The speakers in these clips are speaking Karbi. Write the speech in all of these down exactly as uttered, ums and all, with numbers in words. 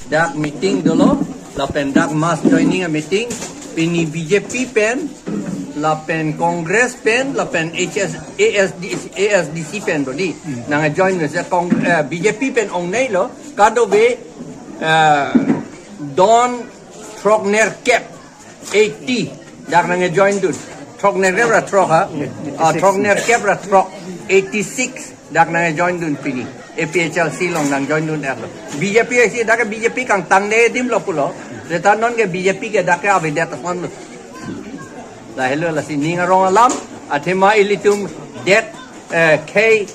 Dak meeting dolo, lapen dak mass joining a meeting, pini B J P pen, lapen Congress pen, lapen H S, A S D, A S D C pen dodi. Nang join mese Cong-, eh, B J P pen ongnei lo, kadokave, eh, don throknerkep eighty. Dak nang join dun. Throknerkep ra throk ha? Ah, throknerkep ra throk. Eighty-six. Dak nang join dun pini. A P H L C along nang join dun erlo. B J P isi dak ke B J P kangtang de dim lo pulo. Seta non ke B J P ke dak ke avedet asonlo. Lahelo lasi ning arong alam. Athema ilitum det, eh, khei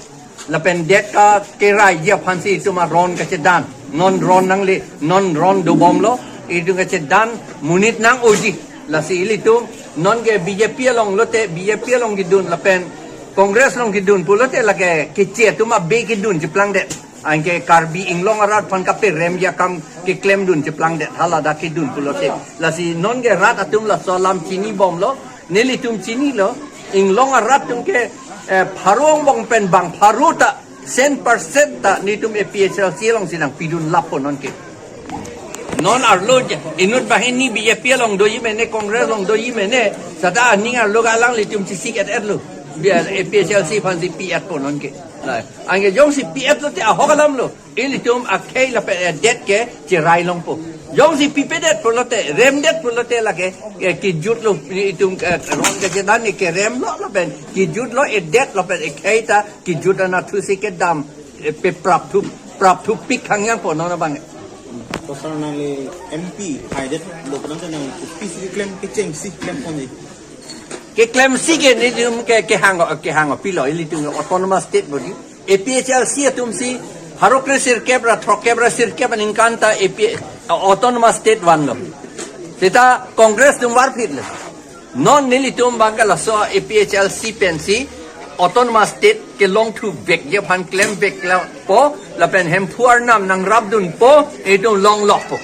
lapen det ka kerai ji aphansi itum aron kachedan. Non ron nangle, non ron dobomlo, itum kachedan monit nang-oji. Lasi ilitum, non ke B J P along lote, B J P along kedun lapen Congress along kedun pulote lake keche atum abe kedun cheplangdet. Anke Karbi Anglong arat aphan kaperem ji akam keklem dun cheplangdet. Hala dak kedun pulote. Lasi non ke rat atum laso alam chinibomlo, nelitum chinilo, Anglong arat atum ke, eh, pharo angbong pen bang pharo ta, cent percent ta, netum A P H L C alongsi nangpidun lapo non ke. Non arlo je, inut banghini B J P along doji mene, Congress along doji mene, seta aning arlo alanglitum chesik-et-etlo. Bi-, A P H L C aphansi pi-etpo non ke. Lai, anke jongsi pi-etlote ahok alamlo. Ilitum akhei lapen adet ke cherai longpo. Jongsi pipedet pulote, remdet pulote lake, eh, kejutlo, itum, eh, ron kachedan ke remlo lapen kejutlo, edet lapen ekhei ta kejut anatthusi kedam, eh, pe prapthu, prapthu pik hangyang po non abang. To sir, nangli M P haidetlo, nang nang pisi klem kechengsi klemponji. Keklemsi ke netum ke, kehang, kehang pilo, ilitum autonomous state bodi. A P H L C atumsi, pharo kre sirkep ra, throkkep ra, sirkep aningkan ta A P, autonomous state vanlo. Seta Congress atum varphitlo. Non nelitum abang ke laso A P H L C pensi, autonomous state kelongthuvek ji aphan klemvekpo, lapen Hemphu arnam nangrapdunpo, itum longlokpo.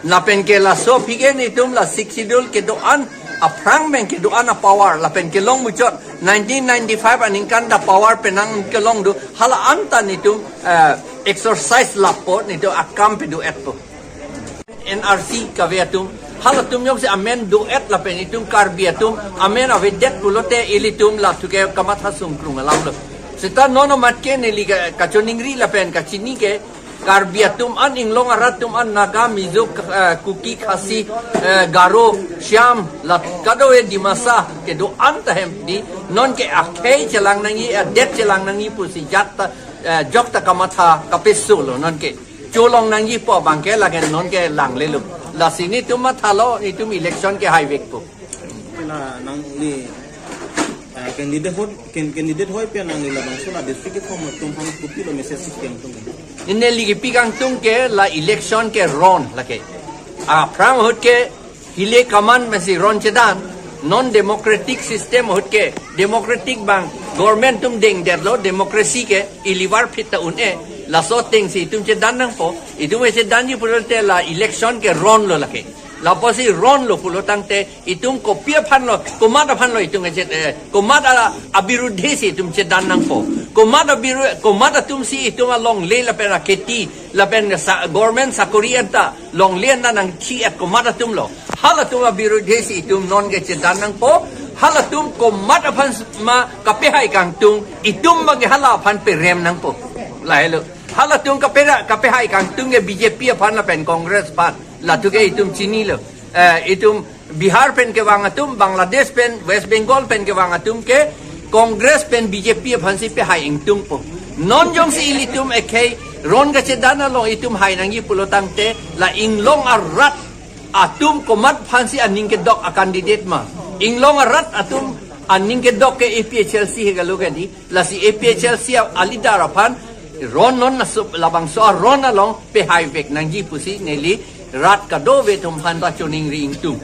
Lapen ke laso aphi ke netum la Sixth Schedule kedo-an aphrang pen kedo-an apower, lapen kelong muchot nineteen ninety-five aningkan ta power penang kelong do, hala anta netum, eh, exercise lapo, netum akam pedo-etpo. N R C kave atum, halatum jongsi amen do-et lapen itum Karbi atum amen avedet pulote ilitum la thuke kamatha sungkrung alamlo. Seta non amat ke neli ka-, kachoningri lapen kachini ke Karbi atum an, Anglong arat atum an, Naga, Mizo, eh, Kuki, Khasi, eh, Garo, Shyam, la kadokave Dimasa kedo-an ta hem di, non ke akhei chelang nangji, adet chelang nangji pusi jat ta, eh, jok ta kamatha kapesolo non ke. Cholong nangjipo abang ke lake non ke langlelo. Lasi netum mathalo, netum election ke haivekpo. La nangli, ah, candidate hoi, can-, candidate hoi pen nangli labangso la district keform atum aphan kopilo message si pi kangtung? Neli kepi kangtung ke la election ke ron lake. Aphrang ahut ke hile kaman mesi ron chedan, non democratic system ahut ke, democratic abang, government atum dengdetlo, democracy ke ili varphit ta un-e, laso atengsi itum chedan nangpo, itum chedanji pulote la election ke ronlo lake. Lapusi ronlo pulo tangte, itum kopi aphanlo, komat aphanlo itum ke chet, eh, komat a, abirudhe si itum chedan nangpo. Komat abiru-, komat atumsi itum alongle lapen akheti, lapen sa-, government sakori anta, longle anta nangthi-et komat atumlo. Halatum abirudhe si itum non ke chedan nangpo. Halatum komat aphan ma kapehai kangtung, itum abang ke hala aphan perem nangpo. Lahelo. Halatum kapera-, kapehai kangtung ke B J P aphan lapen Congress aphan. La thuke itum chinilo. Eh, itum Bihar pen kevang atum, Bangladesh pen, West Bengal pen kevang atum ke Congress pen B J P aphansi pehai ingtungpo. Non jongsi ilitum ekhei ron kachedan along itum hai nangji pulo tangte, la Anglong arat atum komat aphansi aning kedok a candidate ma? Anglong arat atum aning kedok ke A P H L C he galo ke di. Lasi A P H L C a, a leader aphan ron non na sup labangso aron along pehaivek nangji pusi neli rat kadokave atum aphan ta choningri ingtung.